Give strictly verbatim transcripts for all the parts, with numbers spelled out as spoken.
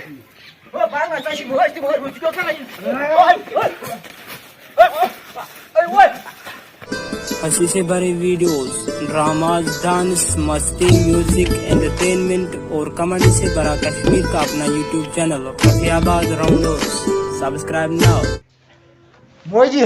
او بانگا، ژےٚ چھِ مٲج تہِ مٲرمٕژ، ژٕ کیٛاہ کران یہِ؟ اوے، اوے، اوے، اوے، اوے۔ خۄشی سے بھرے ویڈیوز، ڈراماز، ڈانس، مستی، میوزک، انٹرٹینمنٹ اور کامیڈی سے بھرا کشمیر کا اپنا یوٹیوب چینل فیاض آباد راؤنڈرز۔ سبسکرائب ناؤ۔ موجی،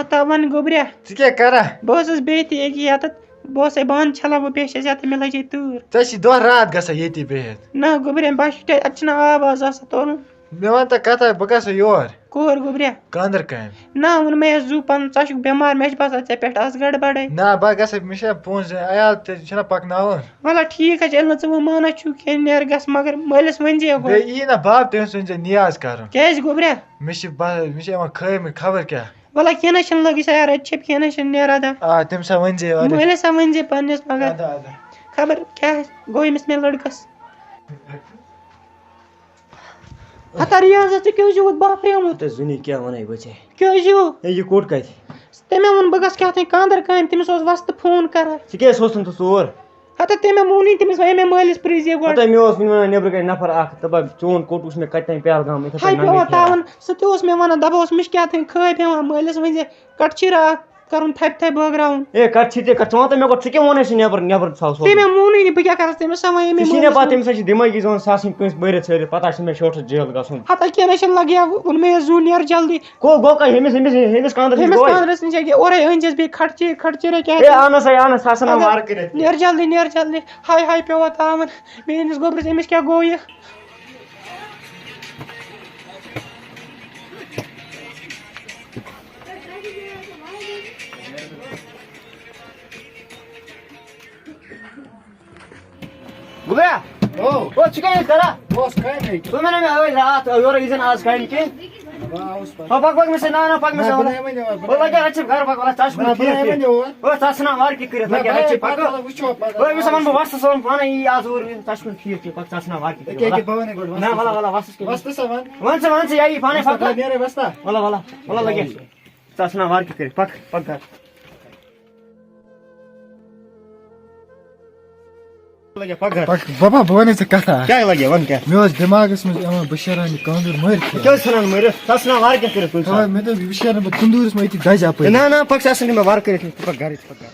ہتا ون گوٚبریا۔ ژٕ کیٛاہ کران؟ بہٕ اوسُس بِہِتھ ییٚکہِ یَتَتھ، بہٕ اوسَے بانہٕ چھَلان، وۄنۍ پیٚیہِ اَسہِ یَتَتھ، مےٚ لٔج ییٚتہِ تۭر۔ ژےٚ چھِ دۄہ راتھ گژھان ییٚتی بِہِتھ۔ نہ گوٚبریا، بہٕ چھُس تَتہِ، اَتہِ چھُنہٕ آب آز آسان تُلُن۔ مےٚ وَن تہٕ کَتھا، بہٕ گژھٕ یور۔ کور گوٚبریا؟ کانٛدر کامہِ۔ نہ، ووٚن مےٚ یَس زُو پَنُن، ژٕ چھُکھ بٮ۪مار، مےٚ چھِ باسان ژےٚ پٮ۪ٹھ آسہٕ گڑبڑے۔ نہ، بہٕ گژھٕ، مےٚ چھِ پونٛسہٕ زینٕنۍ، عیال تہِ چھِنہ پَکناوُن۔ وَلہ ٹھیٖک حظ چھِ، ییٚلہِ نہٕ ژٕ وۄنۍ مانان چھُکھ کِہیٖنۍ، نیر گژھ، مگر مٲلِس ؤنۍ زِ یہِ گۄڈٕ۔ بیٚیہِ یی نہ بَب، تٔمِس ؤنۍ زِ نیاز کَرُن۔ کیٛازِ گوٚبریا؟ مےٚ چھِ با-، مےٚ چھِ یِوان خٲمی خبر کیٛاہ۔ وَلہ کینٛہہ نہ چھُنہٕ، لَگٕے سا یارٕ، اَتہِ چھِ کینٛہہ نہ چھُنہٕ، نیر اَدا۔ آ، تٔمِس ہا ؤنۍ زِ یورٕ۔ مٲلِس ہا ؤنۍ زِ پنٛنِس، مگر اَدا، اَدا۔ خبر کیٛاہ گوٚو أمِس مےٚ لٔڑکَس۔ ہتا ریاض، ژٕ کیٛازِ چھُکھ بافریومُت؟ تہٕ زُنی کیٛاہ وَنَے بہٕ ژےٚ؟ کیٛازِ ہیوٗ؟ ہے، یہِ کوٚٹ کَتہِ؟ تٔمۍ ووٚن بہٕ گژھٕ کیٛاہ تام کانٛدر کامہِ، تٔمِس اوس وۄستہٕ فون کران۔ ژٕ کیٛازِ سوزتھن سُہ ژوٗر؟ ہتا تٔمۍ مونُے، تٔمِس وَنے مےٚ مٲلِس پرٛژھ زِ گۄڈٕ۔ ہتا مےٚ اوس وٕنہِ وَنان نیٚبرٕ کَنہِ نفر اَکھ، دَپان چون کوٚٹ وٕچھ مےٚ کَتہِ تام پہلگام، یِتھَے ہاے پٮ۪وان تاوَن، سُہ تہِ اوس مےٚ وَنان، دَپان اوس مےٚ چھِ کیٛاہ تام خٲبۍ ہٮ۪وان مٲلِس، وۄنۍ زِ کَٹہٕ چیٖرا اَکھ۔ کرُن تھپہِ تھپہِ بٲگراوُن۔ اے، کتھ چھی ژےٚ، کتھ ژٕ وَن تہٕ مےٚ گۄڈٕ، ژٕ کیٛاہ ووٚنُے سُہ نٮ۪بر، نٮ۪بر ژھاو سوزُن؟ تٔمۍ مونُے نہٕ، بہٕ کیٛاہ کرس تٔمِس، سۄ وَنے مےٚ ژےٚ چھُے نا مٲلِس پتہ، ووٚن۔ تٔمِس ہا چھِ دٮ۪مٲغی زون ساسٕنۍ کٲنٛسہِ مٲرِتھ ژھٲرِتھ، پتہ چھُ مےٚ شوٹھس جیل گژھُن۔ ہتا کینٛہہ نہ چھُنہٕ لگہِ ہا، ووٚن مےٚ یَس زُو نیر جلدی۔ کو، گوٚو کَتہِ؟ ہیٚمِس، ہیٚمِس، ہیٚمِس کانٛدرس نِش ہیٚمِس گوٚو ہے؟ کانٛدرس نِش ہیٚکہِ اورے أنۍ زٮ۪س بیٚیہِ کھٹہٕ چیٖرِ، کھٹہٕ چیٖرِ کیٛاہ اے، چھِ؟ اَنس ہے، اَنس، سُہ آسان اگر وارٕ کٔرِتھ۔ نیر جلدی، نیر جلدی، ہاے ہاے پیوٚو تاوَن، میٛٲنِس گوٚبرِس، أمِس کیٛاہ گوٚو یہِ؟ گوٚبرا۔ او۔ او، ژٕ کیٛاہ ییٚتہِ کران؟ بہٕ اوسُس کامہِ أکِس۔ ژٕ وَن مےٚ أتھۍ راتھ، یورٕ یی زَن آز کامہِ کِنۍ۔ بہٕ آوُس پَتہٕ۔ ہو، پَکھ، پَکھ، مےٚ سۭتۍ، نہ، نہ، پَکھ مےٚ نہ، سۭتۍ، بہٕ وَلہٕ۔ نَے وَنہٕ یور، بہٕ وَلہٕ، ژٕ آس نہ، کُنہِ بہٕ نَے فِکرِ وَنہٕ کینٛہہ۔ یور۔ او، ژٕ آس ژھٕنان وارٕ کہِ کٔرِتھ، نہ، لَگہِ بہٕ اَتہِ نَے چھِ پَکھ، پَکھ۔ وَلہٕ وٕچھو پَتہٕ۔ او، أمِس ہا وَنہٕ بہٕ وۄستہٕ صٲبَن پانَے، یی آز اوٗرۍ، ژٕ آس کُنہِ فِکرِ کینٛہہ، پَکھ، ژٕ آس ژھٕنان وارٕ کہِ کٔرِتھ، أکیٛاہ، وَلہٕ۔ أکیٛاہ، بہٕ وَنَے گۄڈٕ نہ، وۄستہٕ وَلہٕ، صٲب۔ وَلہٕ، وۄستَس کیٛاہ؟ وۄستہٕ صٲبَن۔ وَن ژٕ، وَن ژٕ، یہِ پانَے وۄستہٕ پَکھ۔ صٲب، نیرَے وۄستہٕ۔ وَلہٕ، وَلہٕ، وَلہٕ، لَگہِ اَتہِ۔ ژٕ آس ژھٕنان وارٕ کہِ کٔرِتھ، پَکھ، پَکھ گَرٕ۔ لگے پگاہ۔ پک-، بابا، بہٕ وَنے ژےٚ کَتھ اَکھ۔ کیٛاہ لگے؟ وَن کیٛاہ؟ مےٚ اوس دٮ۪ماغَس منٛز یِوان، بہٕ شیران یہِ کانٛدُر مٔرۍ کھٮ۪تھ۔ کیٛاہ ژھٕنان مٔرِتھ؟ ژٕ ژھٕنان وارٕ کیٛاہ کٔرِتھ کُنہِ اَوا، ساتہٕ؟ مےٚ دوٚپ، یہِ شیرٕ بہٕ تندوٗرَس منٛز، أتی دَزِ اَپٲرۍ۔ نہ، نہ، پَک ژٕ آسَن مےٚ وارٕ کٔرِتھ، ژٕ پَک گَرٕ، ژٕ پَک گَرٕ۔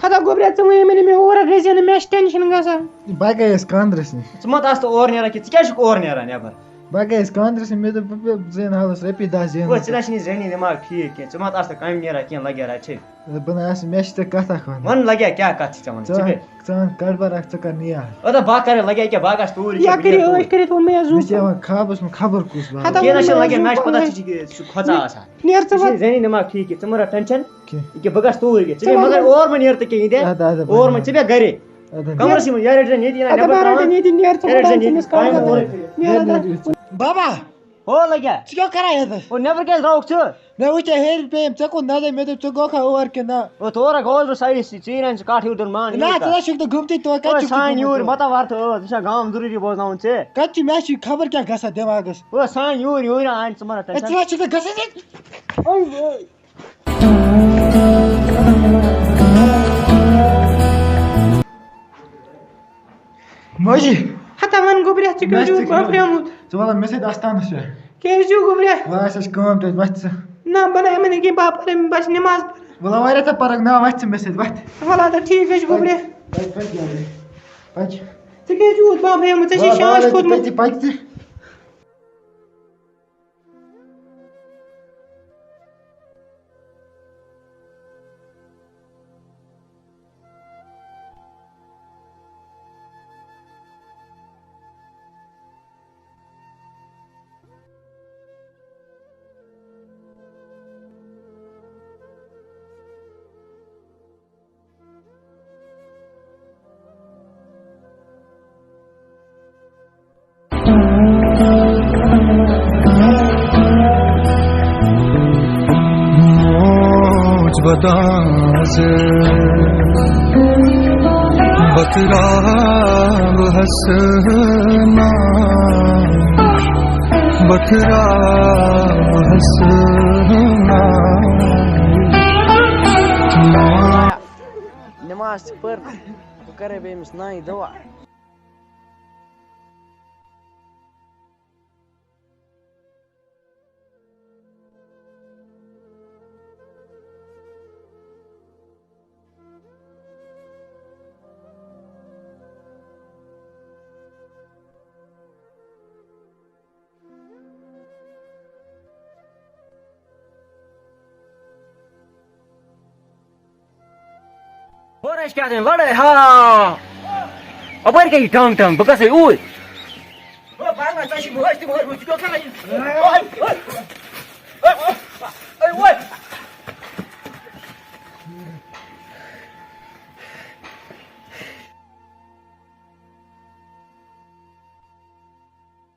ہتا گوٚبریا، ژٕ وَنے مےٚ، مےٚ اورَکھ گژھِ نہٕ، مےٚ چھِ ٹٮ۪نشَن گژھان۔ بہٕ گٔیَس کانٛدرَس نِش۔ ژٕ مہ تہٕ آس تہٕ اورٕ نیران کینٛہہ، ژٕ کیٛازِ چھُکھ اورٕ نیران نٮ۪بَر؟ بہٕ گٔیَس کانٛدرَس نِش، مےٚ دوٚپ، بہٕ، بہٕ زینہٕ حالَس رۄپیہِ دَہ زینہٕ۔ او، ژٕ نہ چھِ نہٕ ذہنی دٮ۪ماغ ٹھیٖک کینٛہہ، ژٕ مہ تہٕ آس تہٕ کامہِ نیران کینٛہہ، لَگہِ ہا رَژھے۔ بہٕ نہ آسہٕ، مےٚ چھِ ژےٚ کَتھ اَکھ وَنٕنۍ۔ وَن لَگیا، کیٛاہ کَتھ چھِ ژےٚ وَنٕنۍ؟ ژٕ ژٕ وَن، کیٛاہ؟ ژٕ وَن کَڑبار اَکھ، ژٕ کَر نِیاز۔ اَدا بہٕ کَرٕ لَگیا کیٛاہ، بہٕ گژھٕ توٗرۍ، یہِ ییٚکیٛاہ کٔرِو بہٕ نیرٕ ٲش کٔرِتھ ووٚن مےٚ یَس توٗرۍ۔ مےٚ چھِ یِوان خوابَس منٛز خبر کُس بَلاے۔ ہَتہ کینٛہہ نہ ووٚن چھُنہٕ مےٚ لَگیا، یَس مےٚ چھِ پَتہ توٗرۍ۔ ژٕ چھِ، ژٕ چھُکھ کھۄژان آسان۔ نیر ژٕ ژےٚ چھُے وَن۔ ذہنی دٮ۪ماغ ٹھیٖک کینٛہہ، ژٕ مہٕ رَٹ ٹٮ۪نشَن۔ کینٛہہ۔ ییٚکیٛاہ بہٕ گژھٕ توٗرۍ ییٚکیٛاہ۔ ژٕ ژےٚ مےٚ وَن۔ مگر اورٕ مہ نیر ژٕ کینٛہہ ییٚتہِ۔ اَدٕ، اَدٕ، اورٕ مہ، بَلاے۔ ژٕ بیٚہہ گَرے۔ اَدٕ، کَمرَس نیر۔ منٛز، یا رَٹہِ زَن ییٚتی، یا اَدٕ، نٮ۪بَر بہٕ رَٹَن ترٛاوَن۔ ییٚتی، نیر ژٕ یا رَٹہِ وَن زَن تٔمِس ییٚتی۔ کَمرَس منٛز۔ نیر اَدٕ۔ بابا! ہو لَگیا۔ ژٕ کیٛاہ کَران ییٚتَس؟ او، نٮ۪بَر کیٛازِ درٛاوُکھ ژٕ؟ مےٚ وٕچھے ہیٚرِ پیٚیَم، ژےٚ کوٚت نظر؟ مےٚ دوٚپ، ژٕ گوٚکھا اور کِنہٕ نہ؟ او، تورَکھ گوس بہٕ سایِڈَس، ژیٖرۍ اَنہِ ژٕ کَٹھ ہیوٗ دیُن مان، نہ، یوٗتاہ۔ ژٕ نہ چھُکھ نہٕ گوٚمتُے تور، کَتہِ او، چھُکھ ژٕ سانہِ گوٚمُت یوٗرۍ تور؟ مَتہ وَر تہٕ ٲس، یہِ چھا گام ضروٗری بوزناوُن ژےٚ؟ کَتہِ چھُ؟ مےٚ چھُ خبر کیٛاہ گژھان دٮ۪ماغَس۔ او، سانہِ یوٗرۍ، یوٗرۍ اَنہِ ژٕ مَہ رَٹ ہے، ژٕ ٹٮ۪نشَن۔ نہ چھُکھ نہٕ گژھان ژےٚ۔ اوے، اوے۔ ماجی۔ ہتا وَن گوٚبریا، ژٕ کیٛازِ چھُکھ بافریومُت؟ ژٕ وَلہٕ مےٚ سۭتۍ آستانَس پٮ۪ٹھ۔ کیٛازِ چھُکھ گوٚبریا؟ وَلہٕ اَسہِ، اَسہِ کٲم تہِ، وَتھ ژٕ۔ نہ، بہٕ نہٕ یِمَن ییٚکیٛاہ، بہٕ پَرٕ، بہٕ چھَس نٮ۪ماز پَران۔ وَلہٕ واریاہ ژےٚ پَرَکھ، نہ، وَتھ ژٕ مےٚ سۭتۍ، وَتھ۔ وَلہٕ اَدٕ ٹھیٖک حظ چھُ گوٚبریا۔ پَکھ، پَکھ جلدی۔ پَکھ۔ ژٕ کیٛازِ چھُکھ بافریومُت؟ ژےٚ چھے وَلہٕ، شانٛش وَلہٕ، کھوٚتمُت۔ پٔکۍ، پٔکۍ ژٕ۔ موج ودان ز بترا ہسنا، بترا ہسنا۔ نماز تہِ پٔر، بہٕ کَرَے بیٚیہِ أمِس نانہِ دُعا۔ کیٛاہ تام لڑٲے، ہا۔ اَپٲرۍ کیٛاہ یہِ ٹنٛگ ٹنٛگ؟ بہٕ گژھے اوٗرۍ۔